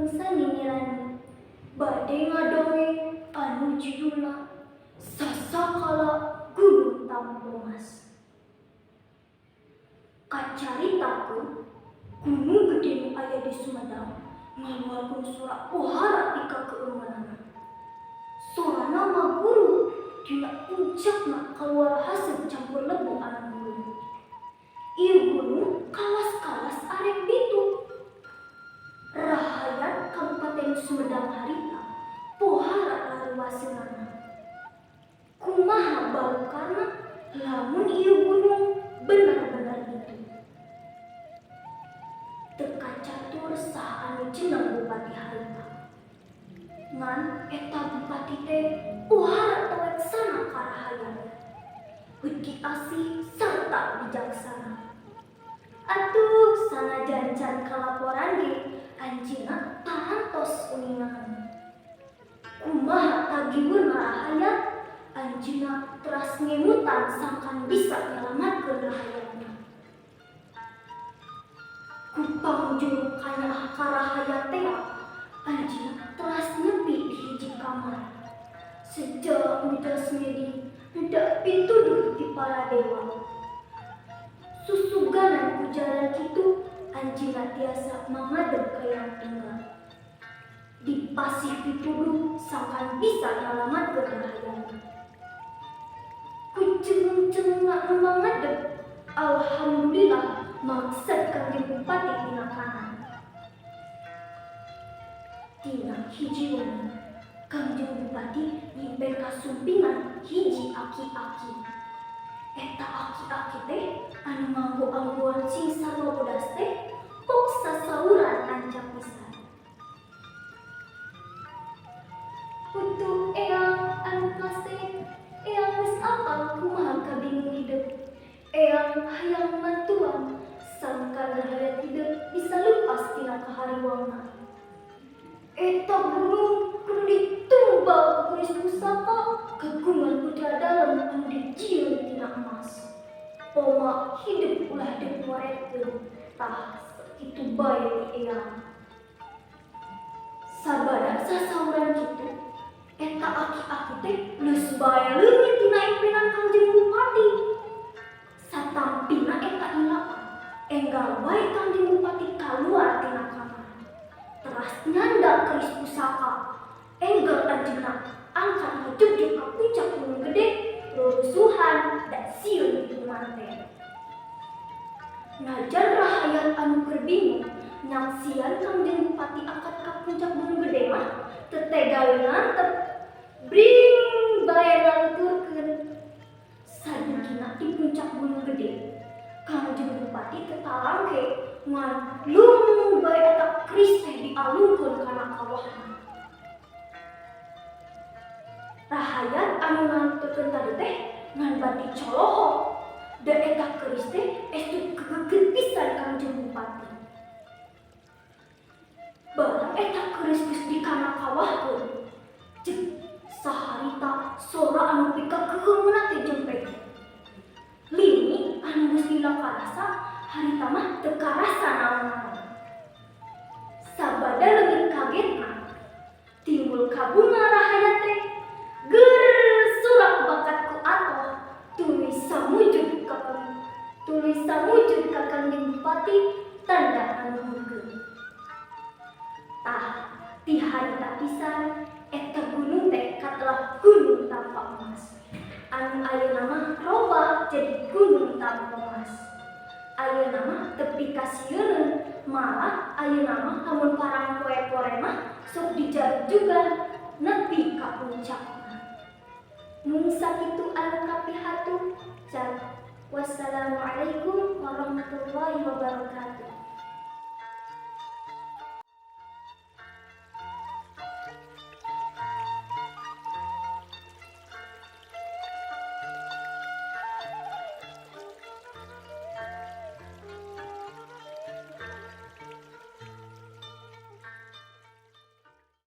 Bungsa Nini Rani bade ngadongeng anu judulna Sasakala Gunung Tampomas. Kacaritakeun gunung gede nu aya di Sumedang ngaluarkeun sora pohara pikakeueungeunana. Sorana maguru dina puncakna kaluar haseum campur lebu anu gurih. Ieu gunung kawas-kawas arek bitu. Rahayat Kabupaten Sumedang harita pohara laruaseunana. Kumaha balukarna lamun ieu gunung bener-bener bitu. Teu kacatur saha anu jeneng bupati harita. Ngan eta bupati teh pohara taweksana ka rahayat. Beuki asih sarta bijaksana. Atuh sanajan can kalaporan ge anjeunna parantos uningan. Kumaha tagiweun rahayat, anjeunna teras ngemutan sangkan bisa nyalamatkeun rahayatna. Ku pangjuru kanyaah ka rahayat tea, anjeunna teras nepi di hiji kamar. Seja muda semedi hendak pituduh ti para dewa. Susuganan ku jalan kitu anjeunna tiasa mangadeg ka yang tunggal. Dipasih pituduh sangkan bisa nyalamatkeun rahayatna. Ku cengung-cengungna nu mangadeg, alhamdulillah maksad Kangjeng Bupati tina kanan. Dina hiji wengi, Kangjeng Bupati nyimpen kasumpingan hiji aki-aki. Eta aki-aki teh anu nganggo anggoan sing sarua bodas teh pok sasauran ancap pisan. Putu eyang anu kasep, eyang geus apal kumaha kabingung hidup. Eyang hayang mantuan sangkan rahayat hidup bisa lepas tina kahariwangna. Eta gunung kudu ditumbal ku keris pusaka kagungan putra dalem anu dijieun tina emas. Poma hidup ulah deuk moretkeun, tah sakitu bae ti eyang. Sabada sasauran kitu, eta aki-aki teh leus bae leungit tina impenan Kangjeng Bupati. Satampina eta ilapan, enggal wae Kangjeng Bupati kaluar tina kamar. Teras nyandak keris pusaka, enggal anjeunna angkat ngajugjug ka puncak gunung gede, rurusuhan da sieun ditumanten. Najan rahayat anu keur bingung nyaksian Kangjeng Bupati angkat ka puncak gunung gede mah teu tega we nantep. Bring bae ngaluturkeun. Sadugina di puncak gunung gede, Kangjeng Bupati teu talangke ngan lung bae eta keris teh dialungkeun kana kawahna. Rahayat anu ngantekeun tadi teh ngan bati colohok. Da eta keris teh estu gegeget pisan Kangjeng Bupati. Barang eta keris geus dikanakawahkeun, cek saharita sora anu pikakeueungeunna teh jempe. Lini anu geus lila karasa harita mah teu karasa naon-naon. Sabada leungit kagetna, timbul kabunga rahayat teh. Ger surak bakat ku atoh tuluy samujud ka tuluy samujud ka Kangjeng Bupati tanda nganuhunkeun. Tah ti harita pisan eta gunung teh katelah Gunung Tampa Emas. Anu ayeuna mah robah jadi Gunung Tampomas. Ayeuna mah teu pikasieuneun, malah ayeuna mah lamun parang poe pore mah sok dijarugjugan nepi ka puncakna. Mung sakitu anu kapihatu. Wassalamualaikum warahmatullahi wabarakatuh.